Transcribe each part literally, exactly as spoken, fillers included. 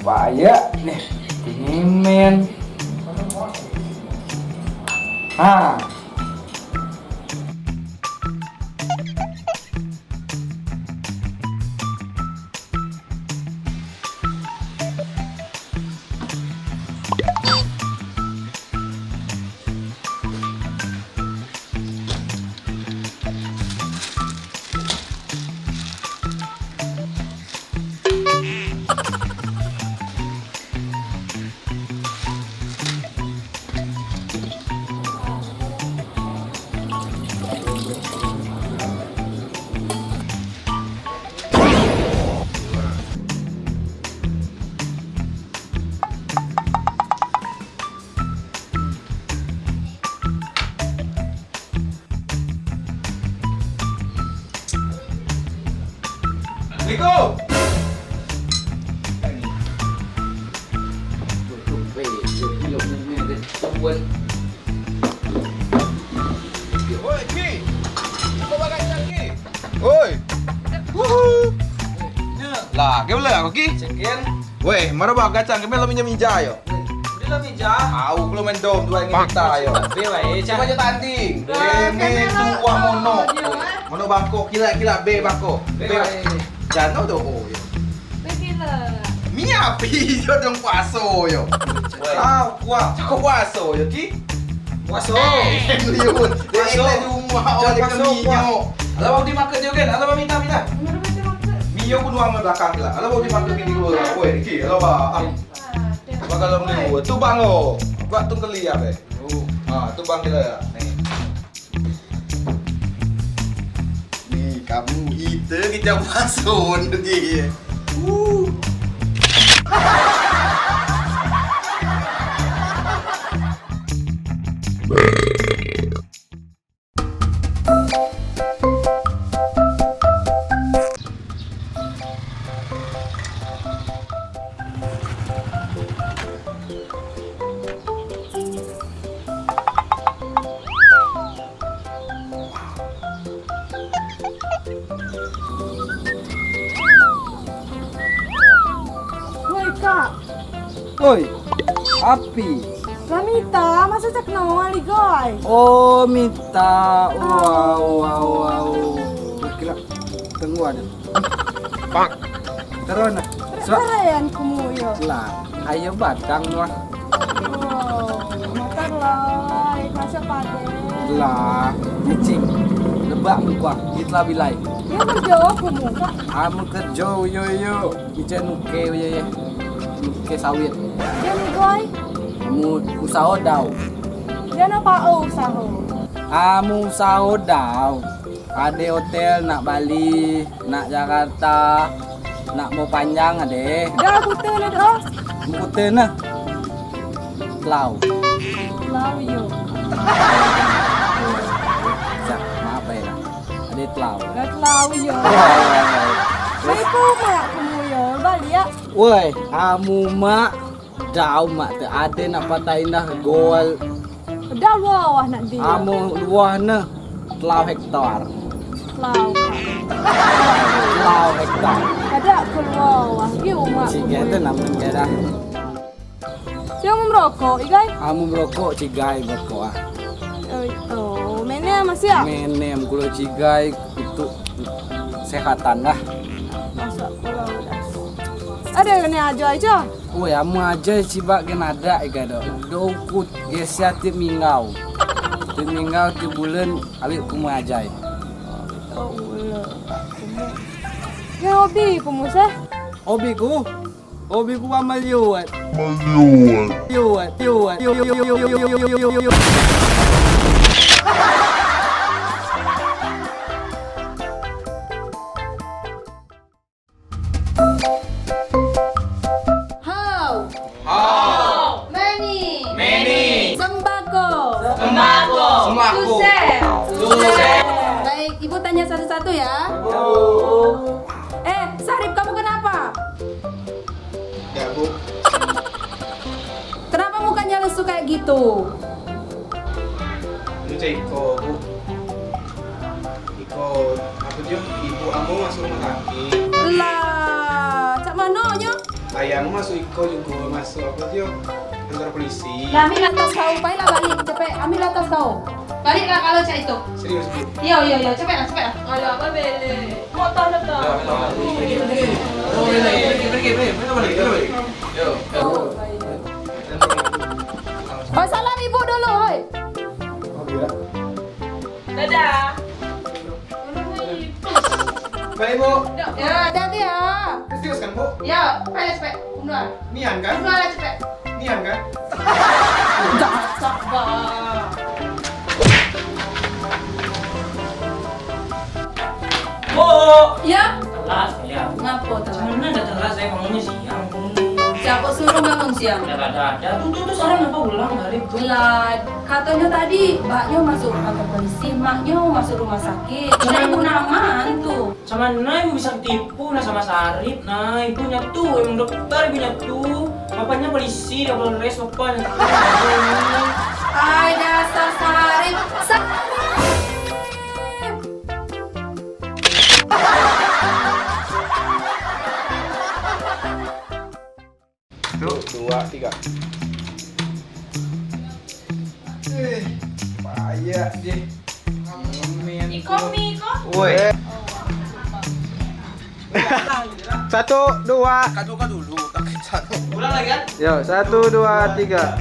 Payah nih, ngimen. Ha. Assalamualaikum. Oi, Ki. Kau bagai cang, Ki. Oi. Wuhu. Lah, kau boleh aku, Ki? Cekin. Weh, mano ba kacang keme lok mija-mija yo. Weh, udah lok mija. Au, kulo main dom, duai ngen kita yo. Be wae, coba jo tanding. Be, me tuah mono. Mono bako, kilak-kilak be bako. Be wae. Jano do o yo. Be kilak. Mi api jo dong puaso yo. Weh. Au, kuah. Cako puaso yo, Ki. Puaso. Liur. Puaso. Di rumah awak puaso, minyo. Alah, bau dimakan juga, alah, bau minta, minta. Minyo pun uang belakang lah. Alah, bau dimakan bini gua. Woi, Riki, alah, ba. Ah. Bakal lo meliu. Tu bang lo. Buat tu keli ya, be. Ah, tu bang kita ya. Nih. Nih, kamu itu kita pasun dia. Uh. Woi, Kak. Oi, api? Lah mita, maso cak no, ali gai. Oh, mita. Wow, wow, wow. Berkilap. Tunggu ada. Pak. Terus nah. Keren kumu yo. Lah, ayo batang wah. Oh, motor lah, masa pade. Lah, cicing. Lebak muka, itlah bilai. Yo kerjo kumu, Kak. Amu kerjo, yo, yo. Ica nuke uye ye. Nuke sawit. Dia ni goi. Amu usaho dau. Dia nak pao usaho. Amu usaho dau. Ade hotel nak Bali, nak Jakarta, nak mau panjang ade. Dah kute ne dah. Kute ne. Telau. Telau yo. Sa, maaf bae lah. Ade telau. Ade telau yo. Wah. Baik ko mak kumu yo, balik ya. Woi, amu mak, dau mak te ade nak Pantai Indah gol. Dau luah nak di. Amu luah ne telau hektar. Telau. Telau hektar. Ade keluar wah, gi umak. Cigai te namen ke dah. Siang mau merokok, Igai? Amu merokok, cigai merokok ah. Oh, menem masih ya? Menem kulo cigai untuk sehatan lah. Masak kulo dah. Ade kene ajo aja. Woi, amu aja sibak gen ade igai do. Do ukut gesia tiap mingau. Tiap mingau, tiap bulen, awik kumu ajai. Oh, ulo. Kumu. Ke hobi kumu seh? Hobi ku? Hobi ku amaliot. Amaliot. Liot, liot. Hau. Hau. Meni. Meni. Sembako. Sembako. Sembako. Susah. Susah. Baik, Ibu tanya satu-satu ya. Eh, Sarip, kamu kenapa? Ya, Bu. Kenapa mukanya lesu kayak gitu? Ini cek iko, Bu. Iko, apa dia? Ibu amu masuk rumah sakit. Lah, cak mano nyo? Ayang masuk iko juga masuk apa dio? Kantor polisi. Lah, ambil lah tas kau, pailah balik, cepet, ambil lah tas kau. Baliklah kalau cak itu. Serius, Bu? Iyo, iyo, iyo, cepetlah, cepetlah. Alah, apa balik? Mau tahu dah tahu. Pergi, pergi, pergi. Pergi, pergi, pergi. Pergi, pergi, pergi. Yo. Oh, salam ibu dulu, hoi. Dadah. Baik, Bu. Ya, hati-hati ya. Serius kan, Bu? Ya, pailah cepet. Bunuh. Nian kan? Bunuh lah cepet. Nian kan? Dasar, Bang. Bu. Ya? Telat ya. Ngapo telat? Mana ada telat, saya bangunnya siang. Siapo suruh bangun siang? Ada, ada, ada. Tuh, tuh, tuh, sekarang ngapa ulang hari itu? Lah, katonyo tadi, baknyo masuk kantor polisi, maknyo masuk rumah sakit. Cuman ibu naman tuh. Sama mana ibu bisa tipu, nah, sama Sarip, nah, ibu nyatu, emang dokter ibu nyatu. Bapaknya polisi, dia Polres, bapak nyatu. Ai, dasar Sarip. Sarip! Satu, dua, tiga. Eh, payah deh. Iko mi, iko. Woi. Satu, dua. Kado kau dulu, tak kecak. Ulang lagi kan? Yo, satu, dua, tiga.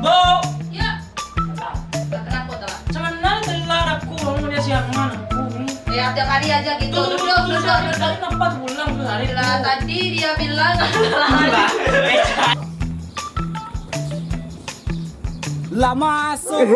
Bu. Ya. Kenapa tuh? Sebenarnya telat aku, kamu dia siangan aku. Ya, tiap hari aja gitu. Tuh, tuh, tuh, tuh, tuh, tuh, tuh, tuh. Tadi kenapa pulang tuh hari itu? Lah, tadi dia bilang. Lah, eh, lah masuk.